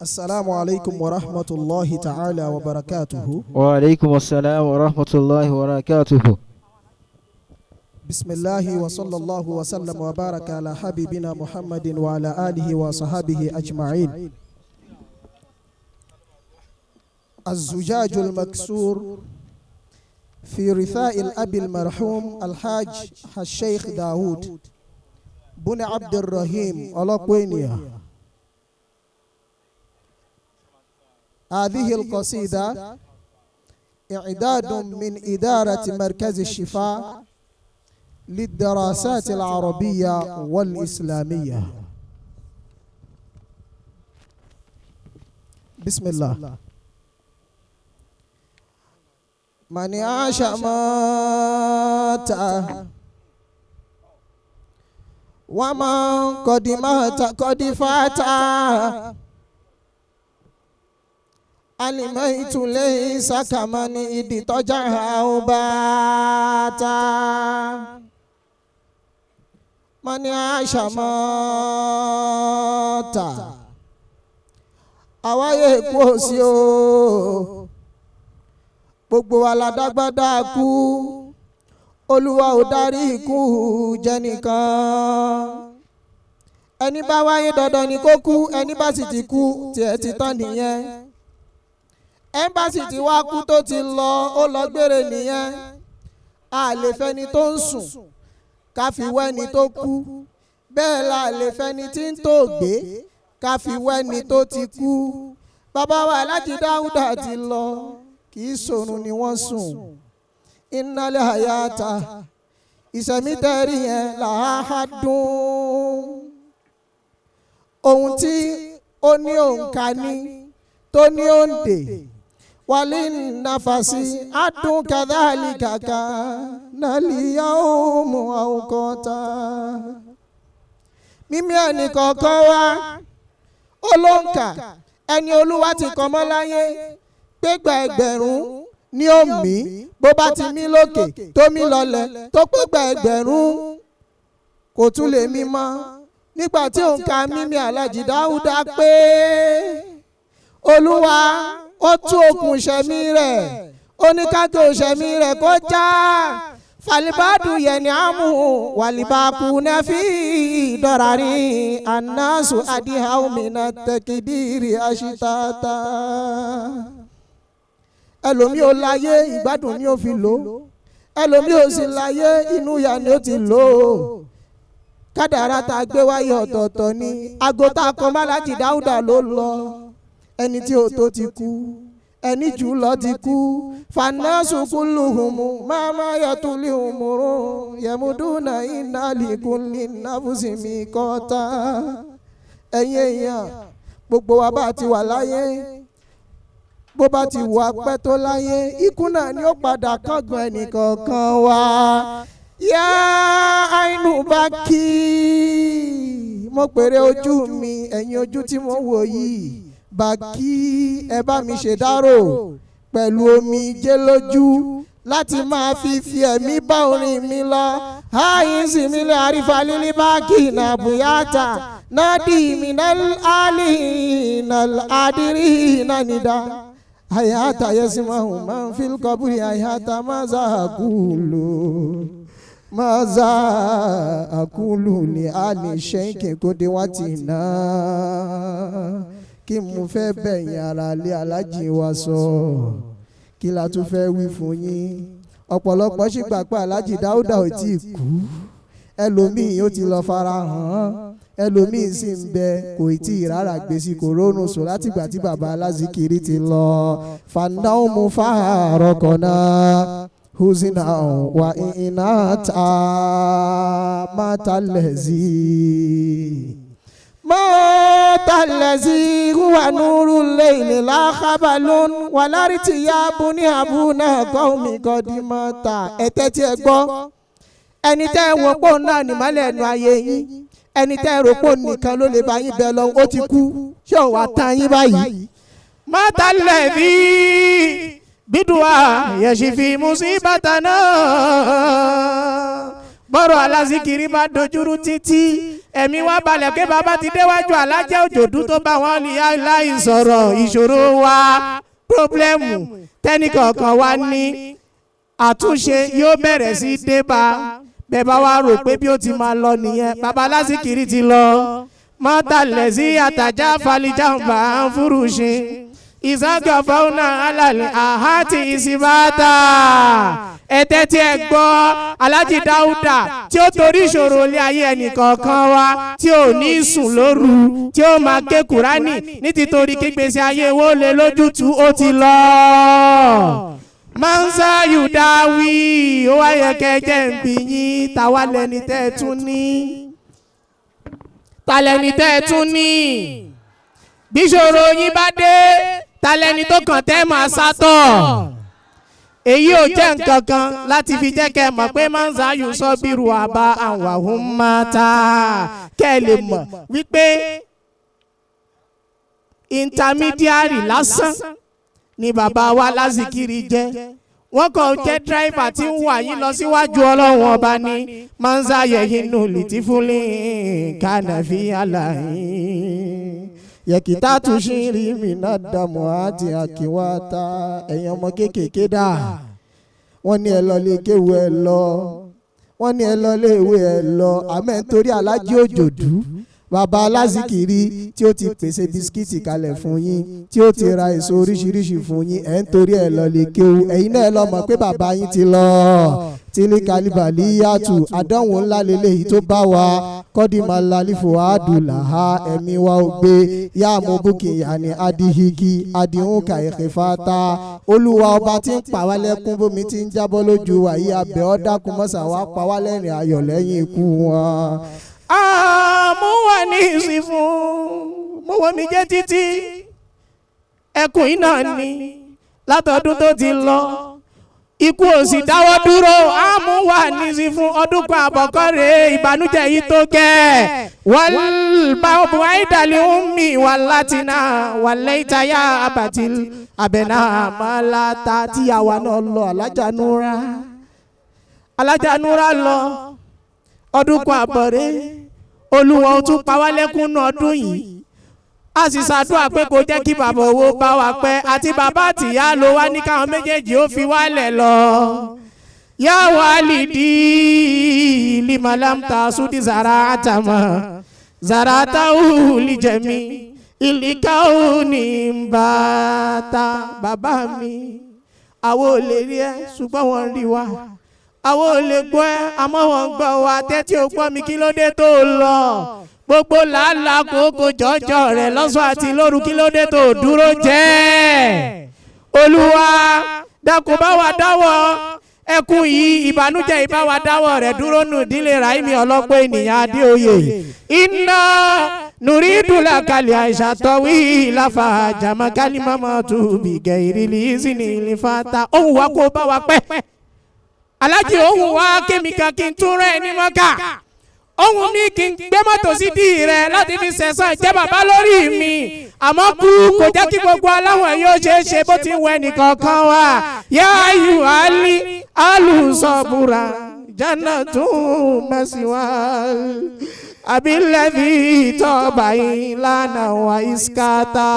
السلام عليكم ورحمة الله تعالى وبركاته. وعليكم السلام ورحمة الله وبركاته. بسم الله وصلى الله وسلم وبارك على حبيبنا محمد وعلى آله وصحبه أجمعين. الزجاج المكسور في رثاء الأب المرحوم الحاج الشيخ داود بن عبد الرحيم ألقوينيا. هذه القصيدة إعداد من إدارة مركز الشفاء للدراسات العربية والإسلامية. بسم الله. من عاش مات ومن قد مات قد فات. الميت ليس كمن اضطجع أو بات. من عاش مات. Àwáyé kú òsì o, gbogbo wa la dágbádá kú, Olúwa ò darí ikú jẹ́nìkan. Ẹni bá wáyé dandan ni kó kú, ẹni bá sì ti kú tiẹ̀ ti tán nìyẹn. Ẹ̀ńbàsì ti wá kú tó ti lọ, ó lọ gbére nìyẹn. A lè fẹ́ni tó ń sùn ká fi wẹ́ni tó kú, bẹ́ẹ̀ la lè fẹ́ni tí ń tó gbé ká fi wẹ́ni tó ti kú. Bàbá wa Alhaji Dáúdà ti lọ, kì í sòrun ni wọ́n sùn. Innal hayata, ìṣẹ̀mí tẹ́rì yẹn làá dùn. Ohun tí ó ní òǹkà ní tó ní òǹdè wàlí nàfàsì adùn kàdáàlì kàkà nàlìyà òmù àwòkọ́ta. Mímí ẹnì kọ̀ọ̀kan wá olóǹkà, ẹni Olúwa ti kọ́ mọ́ láyé gbégbá ẹgbẹ̀rún ní òmí, bó bá ti mí lókè tó mí lọlẹ̀ tó pégbá ẹgbẹ̀rún kò tún lè mí mọ́. Nígbà tí òǹkà mímí Alhaji Dáúdà pé Olúwa ó tú okùn ìṣẹ̀mí rẹ̀, ó ní kájọ ìṣẹ̀mí rẹ̀ kó já. Falibadu yẹni amu walibaku nafi dọrari anasu adihaumina tẹkidiri asitata. Ẹlòmíì ò láyé ìgbádùn ni ó fi lò, ẹlòmíì ò sì láyé inú ìyà ni ó ti lò. Kádàrá tá a gbé wáyé ọ̀tọ̀ọ̀tọ̀ ni. Aago tá a kọ mọ́ Alhaji Dáúdà ló lọ, ẹni tí ó tó ti kú, ẹni jù lọ ti kú. Fanasu kuluhumu mama yatuli umuru yamuduna inalikuli nafusimi kọta. Ẹ̀yin èèyàn, gbogbo wa bá ti wà láyé, bó bá ti wà pẹ́ tó láyé, ikú náà ni ó padà kángun ẹnìkọ̀ọ̀kan wa. Yá àìnú bá kí mo pèrè ojú mi, ẹ̀yin ojú tí mo wò yìí, bá kí ẹ bá mi ṣèdárò pẹ̀lú omijé lójú láti máa fi ẹ̀mí bá orin mi lọ. Àyìn sì mi lè àrífà lílí bá kí nà bùyàtà nádì mí nàlí nàládìrí nànídà. Hayata yasimahu man fil qabri hayata maza akulu maza akulu li ali sheikh kudiwatina. Kí mo fẹ́ bẹ̀yìn ara lé Alhaji wa sọ, kí la tún fẹ́ wí fún yín. Ọ̀pọ̀lọpọ̀ sì gbà pé Alhaji Dáúdà ò tí ì kú, ẹlòmíì ó ti lọ fara hàn, ẹlòmíì sì ń bẹ kò tí ì rárá gbèsè kòrónù sùn látìgbà tí baba Alázikiri ti lọ. Fàdáhùn fàárọ̀kọ̀nà húsínà wà iná ta mátàlẹ́sì. Mọ́tàlẹ́sì wà núrú lẹ́yìn láhábàlún wà lárí tí yá bú ní àbúnà kọ́mi kọ́dí mọ́ta. Ẹ̀tẹ́ tí ẹ gbọ́, ẹni tẹ́ ẹ wọ́n pò náà nìmọ́lẹ̀ ẹnu ayé yín, ẹni tẹ́ ẹ rò pò nìkan ló lè bá yín bẹ lọ, ó ti kú, ṣé ò wá tán yín báyìí. Mọ́tàlẹ́bí bídùá yẹ̀sì fi musíbàtà náà. Bọ́rọ̀ alázikiri bá dojúrú títí, ẹ̀mí wa balẹ̀ pé bàbá ti déwájú alájẹ́ òjòdú tó bá wọn ní láì sọ̀rọ̀ ìṣòro wa, problem tẹ́nìkọ̀ọ̀kan wa ní àtúnṣe yóò bẹ̀rẹ̀ sí dé bá. Bẹ́ẹ̀ bá wa rò pé bí ó ti máa lọ nìyẹn, bàbá alázikiri ti lọ. Mọ́tàlẹ̀ sí àtàjà falijàmbá ń fúrúṣin ìságàfáwọnà alàlẹ àhátì ìsìbáta. Ẹ̀tẹ́ tí ẹ gbọ́ Alhaji Dáúdà tí ó torí ìṣòro ilé ayé ẹnìkọ̀ọ̀kan wa tí ò ní sùn lóru, tí ó máa ké Kùránì ní títorí kígbésí ayé wo lè lójútùú, ó ti lọ. Mansa Yudawi, ó wáyé kẹjẹ ń bí yín, tàwa lẹni tẹ́ ẹ tún ní, ta lẹni tẹ́ ẹ tún ní. Bíṣòro yín bá dé, ta lẹni tó kàn tẹ́ máa sátọ̀? Èyí ò jẹ́ nǹkan kan láti fi jẹ́ kẹ́ ẹ mọ̀ pé mansa yusọ bírù àbá àwọn àhún máa ta, kẹ́ ẹ lè mọ̀ wípé intermediary lásán ni bàbá wa lásìkiri jẹ́. Wọ́n kàn jẹ́ dírẹ́fà tí ń wà yín lọ síwájú Ọlọ́run ọba ní mansa yẹ̀yìn nù lìtìfúnlẹ̀ kànáfì àlàyé Yẹ̀kìtà tún ṣì rí mi náà dààmú àti àkíwáta. Ẹ̀yin ọmọ kéékèèké dà, wọ́n ní ẹ lọ lé kéwu ẹ lọ, wọ́n ní ẹ lọ lé ìwé ẹ lọ, àmọ́ ẹ̀ ń torí Alájí Òjòdú bàbá alázìkiri tí ó ti pèsè bisikíìtì kalẹ̀ fún yín, tí ó ti ra èso oríṣiríṣi fún yín, ẹ̀ ń torí ẹ lọ lè kéwu. Ẹ̀yin náà ẹ lọ mọ̀ pé bàbá yín ti lọ. Tílíkalíbàlì yàtù, àdánwò ńlá lélẹ́yìí tó bá wa. Kọ́dìmọ̀ lálífò àdùlàhà, ẹ̀mí wa ò gbé yá mo búkì yàní adihiki adihun kàìkì fata. Olúwa ọba tí ń pa wá lẹ́kún bómi tí ń jábọ́ lójú wa yìí, abẹ́ ọ́ dákun mọ́sà wá pa wá lẹ́rìn ayọ̀ lẹ́yìn ikú wọn. Mo wà ní ìsìn fún mo wọ mi jẹ́ títí ẹkùn iná ni látọdún tó ti lọ, ikú ò sì dáwọ́ dúró. Àmú wà ní ìsìn fún ọdún kan àbọ̀kọ́ rèé, ìbànújẹ́ yìí tó gẹ́. Wàlbàbù àìdàlẹ̀ omi wà látìnà wà lẹ́tàyà àbàtì àbẹ̀nà àmàlàtà tíyàwó náà lọ. Alájà Núra, Alájà Núra lọ ọdún kan àbọ̀ rèé. Olúwa ó tún pa wá lẹ́kún náà ọdún yìí, a sì ṣàdúrà pé kó jẹ́ kí bàbá owó bá wa pẹ́, àti bàbá àtìyá ló wá ní káwọn méjèèjì ó fi wálẹ̀ lọ. Yá wàlídì limalamta sudi zaratama zaratahu lijẹmi ìlíkàwù ní bàtà. Bàbá mi, àwọn ò lè rí ẹ ṣùgbọ́n wọ́n rí wa, àwọn ò lè gbọ́ ẹ àmọ́ wọ́n ń gbọ́ wa. Tẹ́tí ò gbọ́ mi, kí ló dé tó lọ? Gbogbo làálàá kókó jọjọ rẹ lọ́sàn àti lóru, kí ló dé tó dúró jẹ́? Olúwa dákun bá wa dáwọ́ ẹkún yìí, ìbànújẹ́ ìbá wa dáwọ́ rẹ̀ dúró nù ìdílé Ráìmí ọlọ́pọ̀ ènìyàn Adéoyè. Iná nùrídùlà kalẹ̀ àìsà tọ́wí láfa jàmá kálí mọ́mọ́ tù bí gẹ̀ ìrìlì ìsìn ìlífàtà. Òun wa kó bá wa pẹ́. Alájì òun wá kémi kan kí n tún rẹ̀ ní mọ́kà. Ohun mi kì í gbé mọ́tò sí dì rẹ̀ láti fi sẹ̀sán jẹ́ bàbá lórí mi. Àmọ́ kú kò jẹ́ kí gbogbo aláwọ̀ yóò ṣe é ṣe bó ti ń wẹ nìkankan wá. Yá ayù alí alùsọ̀bùrà jánà tún mẹ́sìwá. Àbílẹ̀bí tọ́ba ìlànà wa ìskátà.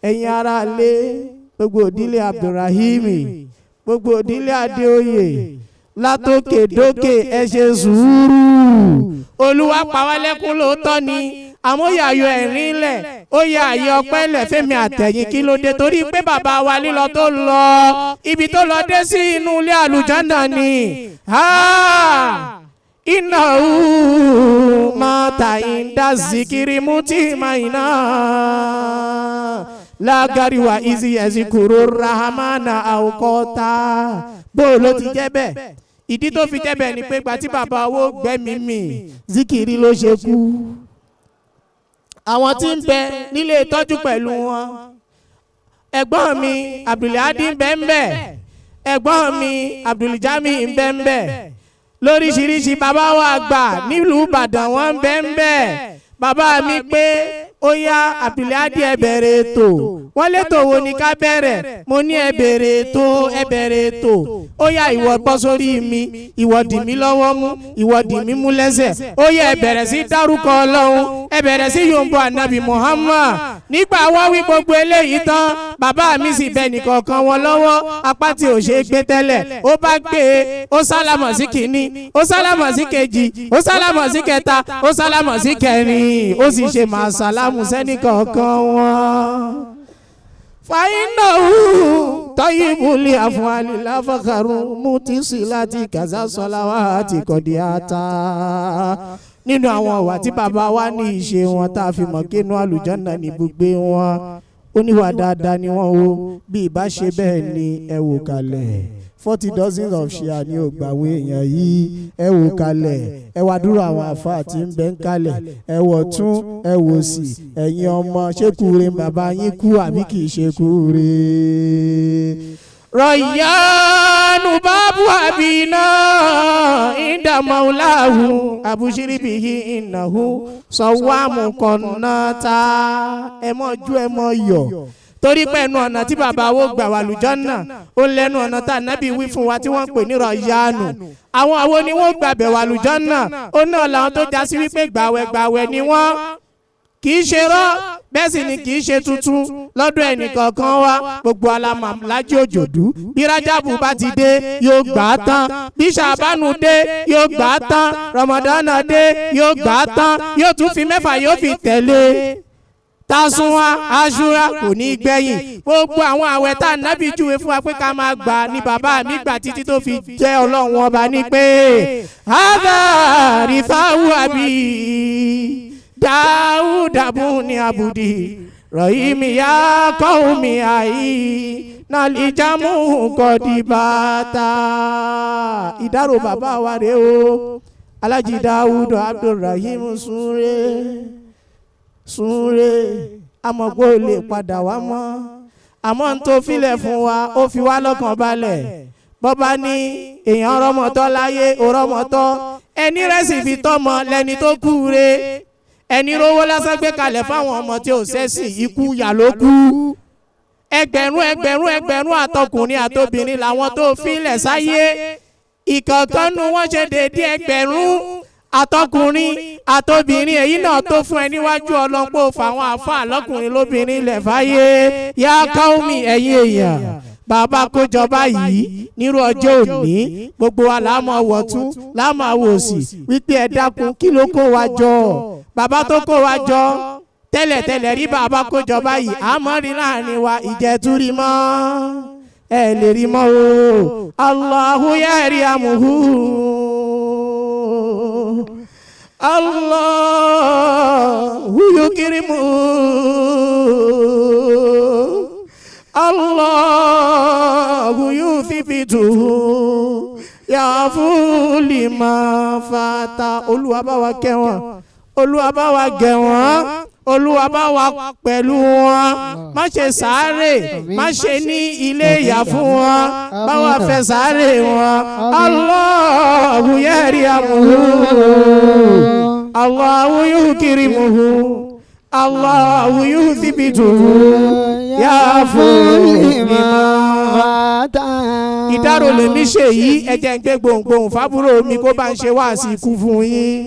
Ẹ̀yin ará lé gbogbo òdílé Abdulrahimi, gbogbo òdílé Adéoyè, látòkè dókè ẹ ṣe sùúrù. Olúwa pa wá lẹ́kún lóòótọ́ ni, àmọ́ ó yà ayọ̀ ẹ̀rín lẹ̀, ó yà ayọ̀ ọpẹ́ lẹ̀ fẹ́mi àtẹ̀yìn. Kí ló dé? Torí pé bàbá wa lílọ tó lọ, ibi tó lọ dé sí inú ilé àlùjánnà ni. Iná máa ta ìdá zikiri mú tí máa iná lágàríwá ìzì ẹ̀sìn kúrò rahamana àwòkọ́ta. Bó ló ti jẹ́ bẹ́ẹ̀? Ìdí tó fi jẹ́ bẹ́ẹ̀ ni pé gba tí bàbá owó gbẹ́mí mi, zikiri ló ṣe kú. Àwọn tí ń bẹ nílé ìtọ́jú pẹ̀lú wọn, ẹ̀gbọ́n mi Abdulhadi ń bẹ ń bẹ, ẹ̀gbọ́n mi Abduljami ń bẹ ń bẹ, lóríṣiríṣi bàbá wa àgbà nílùú Ìbàdàn wọn ń bẹ ń bẹ. Bàbá mi pé Ó yá àbílẹ̀ adìẹ bẹ̀rẹ̀ ètò. Wọ́n létò wo ni ká bẹ̀rẹ̀? Mo ní ẹ bẹ̀rẹ̀ ètò, ẹ bẹ̀rẹ̀ ètò. Ó yá ìwọ bọ́ sórí mi, ìwọ dì mí lọ́wọ́ mú, ìwọ dì mí mú lẹ́sẹ̀. Ó yá ẹ bẹ̀rẹ̀ sí dárúkọ Ọlọ́run, ẹ bẹ̀rẹ̀ sí yòǹbó ànábì Muhammad. Nígbà wọ́n wí gbogbo eléyìí tán, bàbá mi sì bẹ nìkọ̀ọ̀kan wọn lọ́wọ́, apá tí ò ṣe é gbé tẹ́lẹ̀. Ó bá gbé e, ó sálámọ̀ sí kìíní, ó sálámọ̀ sí kejì, ó sálámọ̀ sí kẹta, ó sálámọ̀ sí kẹrin, ó sì ṣe màá sálámù sẹ́nìkọ̀ọ̀kan wọn. Fàyínàwó tọ́yìnbùlì àfọ̀hálì láfàkàrù mùtísì láti kàzá sọláwá àti kọ̀dí ata. Nínú àwọn ìwà tí bàbá wa ní ìṣe wọn tá a fi mọ̀ kí inú àlùjànnà ní ibùgbé wọn, oníwà dáadáa ni wọ́n o. Bí ìbá ṣe bẹ́ẹ̀ ni ẹ wò kalẹ̀, 40 dozens of shia ni ò gbàwé èèyàn yìí. Ẹ wò kalẹ̀, ẹ wá dúró àwọn àfáà tí ń bẹ ń kalẹ̀, ẹ wọ̀ tún, ẹ wò sí. Ẹ̀yin ọmọ, ṣé kúre bàbá yín kú àbí kì í ṣe kúre? Rọ̀yánù bábú àbínà ìdààmúláhù àbúṣíríbìhí ìnáhù sọ̀wámù kọ̀nàta. Ẹ mọ̀ ju ẹ mọ̀ yọ̀, torí pé ẹnu ọ̀nà tí bàbá wo gbà wà lùjọ́nà ó lẹ́nu ọ̀nà tá ànábì wí fún wa tí wọ́n ń pè ní rọ̀yánù. Àwọn àwo ni wọ́n gbàbẹ̀ wà lùjọ́nà? Ó náà làwọn tó já sí wípé gbàwẹ̀ gbàwẹ̀ ni wọ́n, kì í ṣe rọ́, bẹ́ẹ̀ sì ni kì í ṣe tuntun lọ́dọ̀ ẹnìkọ̀ọ̀kan wa. Gbogbo alamọ̀ Lájí Òjòdú, bí Rájàbù bá ti dé yóò gbà á tán, bí Ṣàbánu dé yóò gbà á tán, Rọmọdánà dé yóò gbà á tán, yóò tún fi mẹ́fà yóò fi tẹ̀lé Tásúnwá Aṣúra, kò ní í gbẹ̀yìn. Gbogbo àwọn àwẹ̀ tá ànábì júwe fún wa pé ká máa gbà ní bàbá mi gbà títí tó fi jẹ́ Ọlọ́run ọba ní pé hádà rìfáwù àbí dáúdàbù ní abùdí rọ̀yìmí yá kọ́hùnmí àyí nàlìjámù kọ́dìbàtà. Ìdárò bàbá wa rèé o, Alájí Dáúdù Abdulrahim, súnre súnre. Amọ̀gbó lè padà wá mọ́, àmọ́ n tó filẹ̀ fún wa, ó fi wá lọ́kàn balẹ̀. Bọ́bá ní èèyàn rọ́mọtọ́ láyé, òrọ́mọtọ́ ẹni rẹ̀ sì fi tọ́mọ lẹ́ni tó kú re. Ẹni rówó lásán gbé kalẹ̀ fáwọn ọmọ tí ò sẹ́sìn, ikú yà ló kú. Ẹgbẹ̀rún ẹgbẹ̀rún ẹgbẹ̀rún àtọkùnrin àtobìnrin làwọn tó filẹ̀ sáyé, ìkọ̀ọ̀kan nu wọ́n ṣe déédéé ẹgbẹ̀rún àtọkùnrin àtobìnrin. Èyí náà tó fún ẹ níwájú ọlọ́pọ̀ fáwọn àáfàá lọ́kùnrin lóbìnrin ilẹ̀ fáyé. Yá káwọ́mì, ẹ̀yin èèyàn, bàbá kójọba yìí nírú ọjọ́ òní, gbogbo wa là máa wọ̀tún, là máa wòsì wípé ẹ dákun, kí ló kó wa jọ? Bàbá tó kó wa jọ tẹ́lẹ̀tẹ́lẹ̀ rí, bàbá kójọba yìí, àmọ́ rí láàrin wa ìjẹ́túrí mọ́, ẹ lè rí mọ́ o. Allahu yariamuhu, Allahu yukrimu, Allahu yuthibitu yafu lima fata. Olúwa bá wa kẹ́ wọn, Olúwa bá wa gẹ̀ wọ́n, Olúwa bá wa pẹ̀lú wọn. Má ṣe sáré, má ṣe ní ilé ìyà fún wọn, bá wa fẹ́ sáré wọn. Allahu yariamuhu, Allahu yukrimuhu, Allahu yuthibituhu yafu lima. Ìdárò lèmi ṣe yìí, ẹ jẹ́ ń gbé gbohùngbohùn fábúrò mi kó bá ń ṣe wáàsí ikú fún yín.